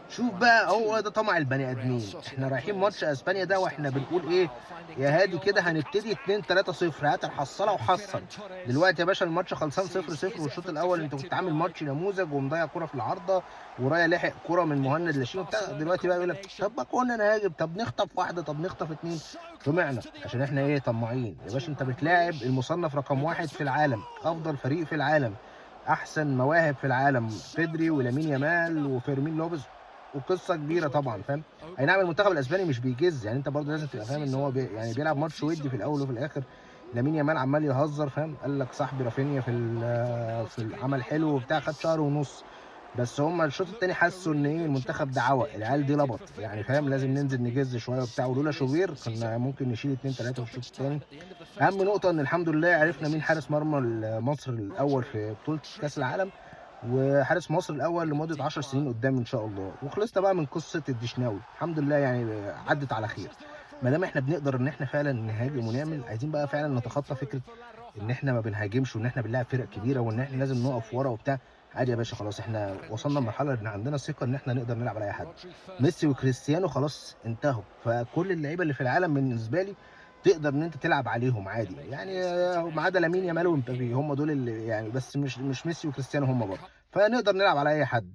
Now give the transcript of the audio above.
شوف بقى، هو ده طمع البني ادمين. احنا رايحين ماتش اسبانيا ده واحنا بنقول ايه يا هادي كده، هنبتدي 2 3 0، هات الحصاله وحصل. دلوقتي يا باشا الماتش خلصان 0 0، والشوط الاول انت كنت عامل ماتش نموذج ومضيع كرة في العارضة، ورايا لحق كرة من مهند لاشين وبتاع. دلوقتي بقى يقول لك طب ما كنا نهاجم، طب نخطف واحده، طب نخطف اتنين. طمعنا عشان احنا ايه؟ طماعين يا باشا. انت بتلاعب المصنف رقم 1 في العالم، افضل فريق في العالم، احسن مواهب في العالم، بيدري ولامين يامال وفيرمين لوبيز وقصة كبيرة طبعا، فاهم؟ اي نعم المنتخب الاسباني مش بيجز، يعني انت برضه لازم تبقى فاهم ان هو يعني بيلعب ماتش ودي في الاول وفي الاخر. لامين يامال عمال يهزر، فاهم؟ قال لك صاحبي رافينيا في العمل حلو وبتاع، خد شهر ونص بس. هم الشوط التاني حسوا ان ايه، المنتخب ده عوق، العيال دي لبط يعني، فاهم؟ لازم ننزل نجز شوية وبتاع، ولولا شوبير كنا ممكن نشيل 2 3 في الشوط التاني. اهم نقطة ان الحمد لله عرفنا مين حارس مرمى مصر الاول في بطوله كاس العالم، وحارس مصر الاول لمدة 10 سنين قدام ان شاء الله. وخلصنا بقى من قصة الدشناوي الحمد لله، يعني عدت على خير. ما دام احنا بنقدر ان احنا فعلا نهاجم ونعمل، عايزين بقى فعلا نتخطى فكرة ان احنا ما بنهاجمش وان احنا بنلعب فرق كبيرة وان احنا لازم نقف ورا وبتاع. عادي يا باشا، خلاص احنا وصلنا لمرحلة ان عندنا ثقة ان احنا نقدر نلعب على اي حد. ميسي وكريستيانو خلاص انتهوا، فكل اللعيبة اللي في العالم بالنسبة لي تقدر ان انت تلعب عليهم عادي يعني، ما عدا لامين يامال ومبابي، هم دول اللي يعني، بس مش ميسي وكريستيانو هم برضه، فنقدر نلعب على اي حد.